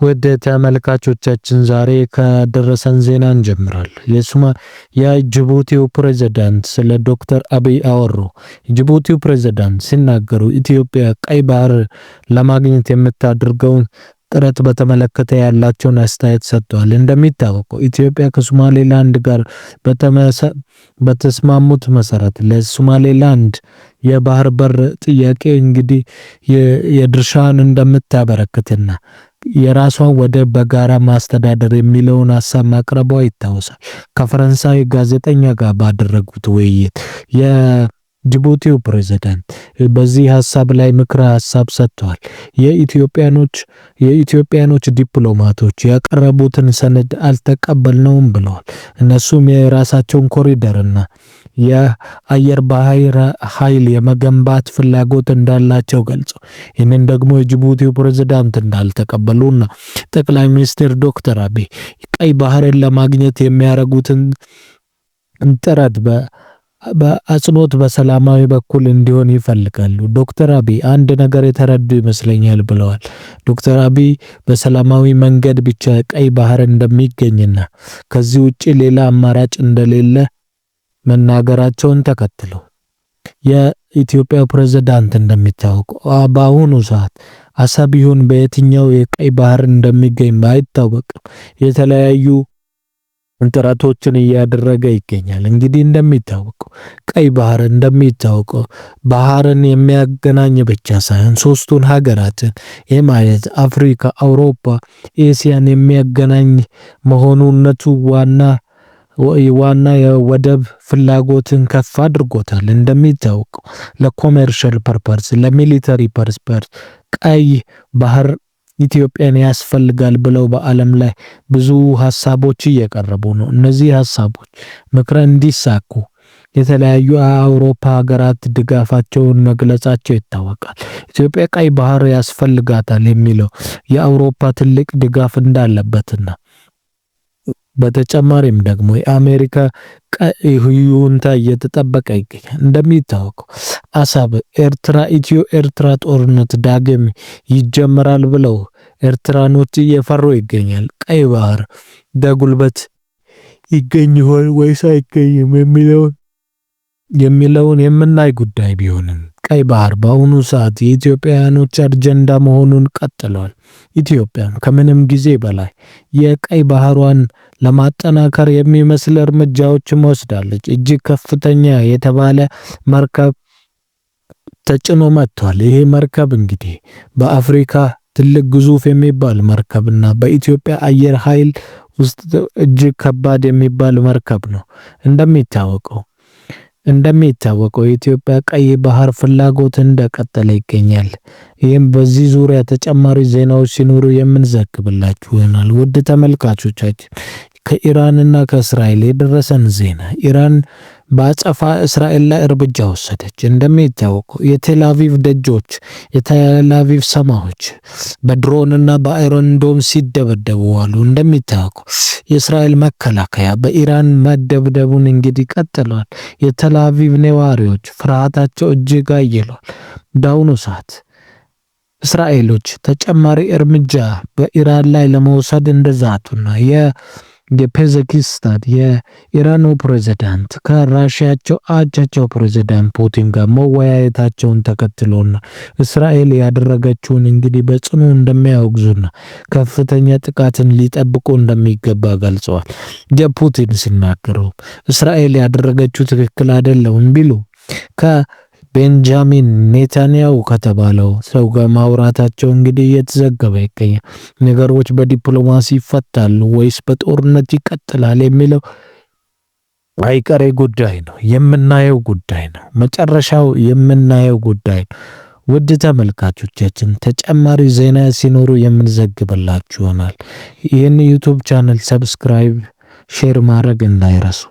ውድ ተመልካቾቻችን ዛሬ ከደረሰን ዜና እንጀምራለን። የጅቡቲው ፕሬዝዳንት ስለ ዶክተር አብይ አወሩ። የጅቡቲው ፕሬዝዳንት ሲናገሩ ኢትዮጵያ ቀይ ባህር ለማግኘት የምታደርገውን ጥረት በተመለከተ ያላቸውን አስተያየት ሰጥተዋል። እንደሚታወቀው ኢትዮጵያ ከሶማሌላንድ ጋር በተስማሙት መሰረት ለሶማሌላንድ የባህር በር ጥያቄ እንግዲህ የድርሻን እንደምታበረክትና የራሷን ወደብ በጋራ ማስተዳደር የሚለውን ሀሳብ ማቅረቧ ይታወሳል። ከፈረንሳይ ጋዜጠኛ ጋር ባደረጉት ውይይት የጅቡቲው ፕሬዝዳንት በዚህ ሀሳብ ላይ ምክረ ሀሳብ ሰጥተዋል። የኢትዮጵያኖች ዲፕሎማቶች ያቀረቡትን ሰነድ አልተቀበልነውም ብለዋል። እነሱም የራሳቸውን ኮሪደርና የአየር ባህር ኃይል የመገንባት ፍላጎት እንዳላቸው ገልጸው ይህንን ደግሞ የጅቡቲው ፕሬዝዳንት እንዳልተቀበሉና ጠቅላይ ሚኒስትር ዶክተር አብይ ቀይ ባህርን ለማግኘት የሚያደርጉትን ጥረት በአጽንኦት በሰላማዊ በኩል እንዲሆን ይፈልጋሉ። ዶክተር አብይ አንድ ነገር የተረዱ ይመስለኛል ብለዋል። ዶክተር አብይ በሰላማዊ መንገድ ብቻ ቀይ ባህር እንደሚገኝና ከዚህ ውጪ ሌላ አማራጭ እንደሌለ መናገራቸውን ተከትሎ የኢትዮጵያ ፕሬዝዳንት እንደሚታወቀው በአሁኑ ሰዓት አሰብ ይሁን በየትኛው የቀይ ባህር እንደሚገኝ ባይታወቅም የተለያዩ ጥረቶችን እያደረገ ይገኛል። እንግዲህ እንደሚታወቀው ቀይ ባህር እንደሚታወቀው ባህርን የሚያገናኝ ብቻ ሳይሆን ሶስቱን ሀገራትን ይህ ማለት አፍሪካ፣ አውሮፓ፣ ኤሲያን የሚያገናኝ መሆኑነቱ ዋና የወደብ ፍላጎትን ከፍ አድርጎታል። እንደሚታወቀው ለ commercial purpose፣ ለ military purpose ቀይ ባህር ኢትዮጵያን ያስፈልጋል ብለው በዓለም ላይ ብዙ ሀሳቦች እየቀረቡ ነው። እነዚህ ሀሳቦች ምክረ እንዲሳኩ የተለያዩ የአውሮፓ ሀገራት ድጋፋቸውን መግለጻቸው ይታወቃል። ኢትዮጵያ ቀይ ባህር ያስፈልጋታል የሚለው የአውሮፓ ትልቅ ድጋፍ እንዳለበትና በተጨማሪም ደግሞ የአሜሪካ ይሁንታ እየተጠበቀ ይገኛል። እንደሚታወቀው አሰብ ኤርትራ ኢትዮ ኤርትራ ጦርነት ዳግም ይጀምራል ብለው ኤርትራኖች እየፈሩ ይገኛል። ቀይ ባህር በጉልበት ይገኝ ይሆን ወይስ አይገኝም የሚለውን የምናይ ጉዳይ ቢሆንም ቀይ ባህር በአሁኑ ሰዓት የኢትዮጵያውያኖች አጀንዳ መሆኑን ቀጥሏል። ኢትዮጵያ ከምንም ጊዜ በላይ የቀይ ባህሯን ለማጠናከር የሚመስል እርምጃዎችን ወስዳለች። እጅግ ከፍተኛ የተባለ መርከብ ተጭኖ መጥቷል። ይሄ መርከብ እንግዲህ በአፍሪካ ትልቅ ግዙፍ የሚባል መርከብና በኢትዮጵያ አየር ኃይል ውስጥ እጅግ ከባድ የሚባል መርከብ ነው። እንደሚታወቀው የኢትዮጵያ ቀይ ባህር ፍላጎት እንደቀጠለ ይገኛል። ይህም በዚህ ዙሪያ ተጨማሪ ዜናዎች ሲኖሩ የምንዘግብላችሁ ይሆናል። ውድ ተመልካቾቻችን፣ ከኢራንና ከእስራኤል የደረሰን ዜና ኢራን በአጸፋ እስራኤል ላይ እርምጃ ወሰደች። እንደሚታወቀው የቴል አቪቭ ደጆች፣ የቴል አቪቭ ሰማዮች በድሮንና በ Iron Dome ሲደበደቡ ዋሉ። እንደሚታወቀው የእስራኤል መከላከያ በኢራን መደብደቡን እንግዲህ ቀጥሏል። የቴል አቪቭ ነዋሪዎች ፍርሃታቸው እጅግ አይሏል። በአሁኑ ሰዓት እስራኤሎች ተጨማሪ እርምጃ በኢራን ላይ ለመውሰድ እንደዛቱና የፔዜሽኪያን የኢራኑ ፕሬዝዳንት ከራሽያቸው አቻቸው ፕሬዝዳንት ፑቲን ጋር መወያየታቸውን ተከትሎና እስራኤል ያደረገችውን እንግዲህ በጽኑ እንደሚያወግዙና ከፍተኛ ጥቃትን ሊጠብቁ እንደሚገባ ገልጸዋል። የፑቲን ሲናገሩ እስራኤል ያደረገችው ትክክል አይደለም ቢሉ ቤንጃሚን ኔታንያሁ ከተባለው ሰው ጋር ማውራታቸው እንግዲህ እየተዘገበ ይገኛል። ነገሮች በዲፕሎማሲ ይፈታሉ ወይስ በጦርነት ይቀጥላል የሚለው አይቀሬ ጉዳይ ነው፣ የምናየው ጉዳይ ነው። መጨረሻው የምናየው ጉዳይ ነው። ውድ ተመልካቾቻችን፣ ተጨማሪ ዜና ሲኖሩ የምንዘግብላችሁ ይሆናል። ይህን YouTube channel subscribe፣ share ማድረግ እንዳይረሱ።